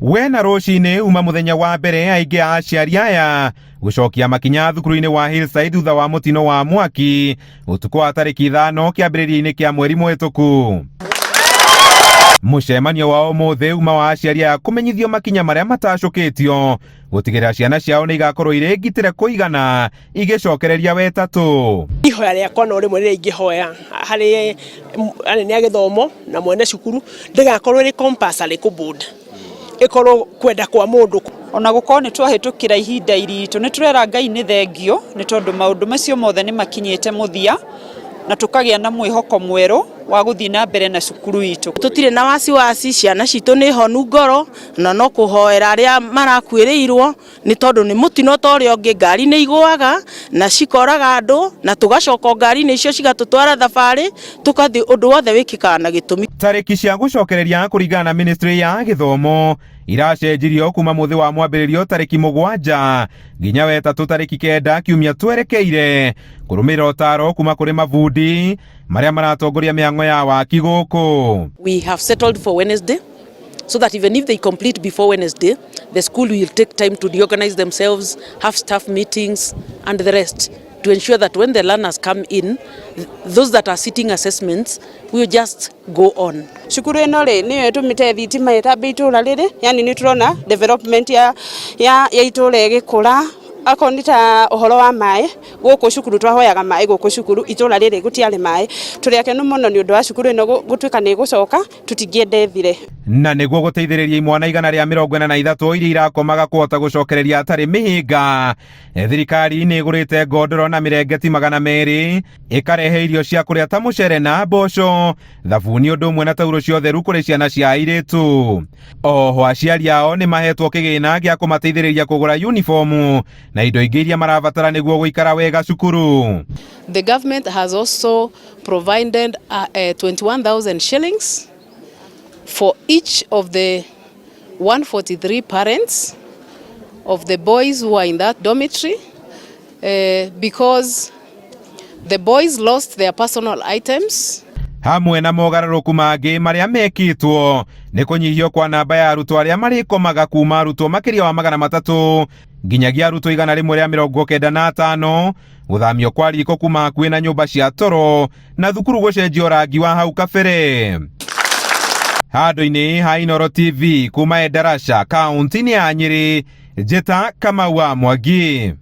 Wena rũcinĩ uma mũthenya wa mbere aingĩ a aciari aya gũcokia makinya thukuru-inĩ wa Hillside thutha wa mũtino wa mwaki ũtukũ wa tarĩki 5 kĩambĩrĩria-inĩ kĩa mweri mũhĩtũku. Mũcemanio wa ũmũthĩ uma wa aciari aya kũmenyithio makinya marĩa matacũkĩtio gũtigĩrĩra ciana ciao nĩ igakorwo irĩ ngitĩre kũigana igĩcokereria wetatũ. Ihoya rĩakwa no rĩmwe rĩrĩa ingĩhoya harĩ anene a gĩthomo na mwene cukuru, ndĩgakorwo ĩrĩ compulsory kũ board, ĩkorwo kwenda kwa mũndũ. Ona gũkorwo nĩ twahĩtũkĩra ihinda iritũ, nĩ tũrera Ngai nĩ thengio nĩ tondũ maũndũ macio mothe nĩ makinyĩte mũthia na tũkagĩa na mwĩhoko mwerũ wa gũthiĩ na mbere na cukuru itũ. Tũtirĩ na wasiwasi, ciana citũ nĩ honu ngoro na no kũhoera arĩa marakuĩrĩirwo nĩ tondũ nĩ mũtino ta ũrĩa ũngĩ, ngari nĩ igũaga na cikoraga andũ na tũgacoka o ngari-inĩ icio cigatũtwara thabarĩ tũgathiĩ, ũndũ wothe wĩkĩkaga na gĩtũmi. Tarĩki cia gũcokereria kũringana na ministry ya gĩthomo iracenjirio kuma mũthĩ wa mwambĩrĩrio tarĩki 7 nginya wetatũ tarĩki 9 kiumia twerekeire kũrũmĩrĩra ũtaro kuma kũrĩ mabundi marĩa maratongoria mĩhang'o ya waki gũkũ. We have settled for Wednesday so that even if they complete before Wednesday, the school will take time to reorganize themselves, have staff meetings and the rest to ensure that when the learners come in, those that are sitting assessments will just go on. Cukuru ĩno rĩ, nĩyo ĩtũmĩte thitima ĩtambe itũra rĩrĩ, yani nĩ tũrona development ya itũra ĩgĩkũra. Akorwo nĩ ta ũhoro wa maĩ gũkũ cukuru, twahoyaga maĩ gũkũ cukuru, itũra rĩrĩ gũtiarĩ maĩ. Tũrĩ akenu mũno nĩ ũndũ wa cukuru ĩno gũtuĩka nĩ ĩgũcoka, tũtingĩenda ĩthire. Na nĩguo gũteithĩrĩria imwana 143 iria irakomaga kũhota gũcokereria hatarĩ mĩhĩnga, thirikari nĩ ĩgũrĩte ngondoro na mĩrengeti 200, ĩkarehe irio cia kũrĩa ta mũcere na mboco, thabuni ũndũ ũmwe na taurũ cia ũtheru kũrĩ ciana cia airĩtu. Oho aciari ao nĩ mahetwo kĩgĩna gĩa kũmateithĩrĩria kũgũra uniformu na indo ingĩ iria marabatara nĩguo gũikara wega cukuru. The government has also provided 21,000 shillings for each of the 143 parents of the boys who are in that dormitory because the boys lost their personal items. Hamwe na mogarũrũku mangĩ marĩa mekĩtwo nĩ kũnyihio kwa namba ya arutwo arĩa marĩkomaga kuma arutwo makĩria wa 300 nginyagia arutwo 195, gũthamio kwa riko kuma hakuhĩ na nyũmba cia toro na thukuru gũcenjio rangi wa hau kabere. Handũ-inĩ ha Inooro TV kuma Endarasha, kaunti-inĩ ya Nyĩrĩ, Njĩta Kamau wa Mwangi.